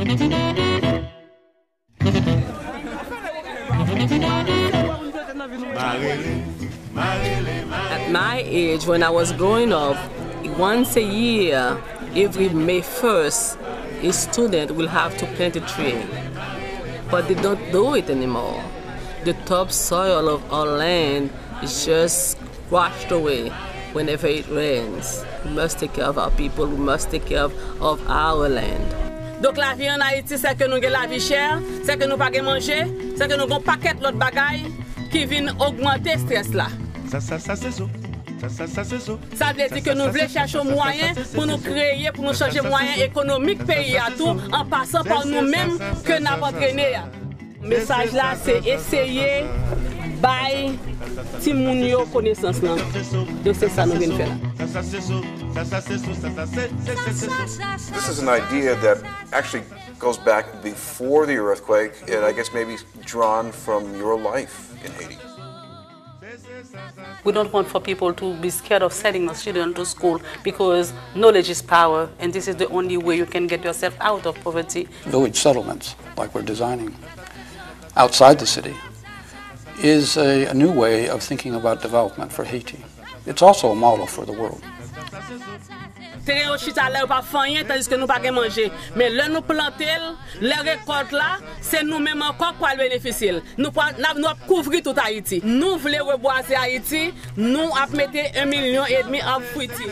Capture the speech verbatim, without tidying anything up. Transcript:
At my age, when I was growing up, once a year, every May first, a student will have to plant a tree. But they don't do it anymore. The topsoil of our land is just washed away whenever it rains. We must take care of our people, we must take care of, of our land. Donk, lavi an Ayiti, se ke nou gen lavi chè, se ke nou pa gen manje, se ke nou gen yon pakèt lòt bagay ki vin ogmante estrès la. Sa, sa, sa, se zo. Sa, sa, sa, se zo. Sa vle di ke nou vle chèche yon mwayen pou nou kreye, pou nou chanje mwayen ekonomik peyi a tou, an pasan pa nou menm ke n ap antrene a. Mesaj la, se eseye bay timoun yo konesans lan. Donk, se sa nou vin fè la. This is an idea that actually goes back before the earthquake, and I guess maybe drawn from your life in Haiti. We don't want for people to be scared of sending the children to school because knowledge is power, and this is the only way you can get yourself out of poverty. Village settlements, like we're designing outside the city, is a, a new way of thinking about development for Haiti. It's also a model for the world. Teren yo chita la, yo pa fè anyen, tandiske nou pa gen manje. Men lè nou plante l, lè rekòt la, se nou menm ankò k pral benefisye l. Nou pral, n ap, nou ap kouvri tout Ayiti. Nou vle rebwaze Ayiti, nou ap mete en milyon edmi abfwiti.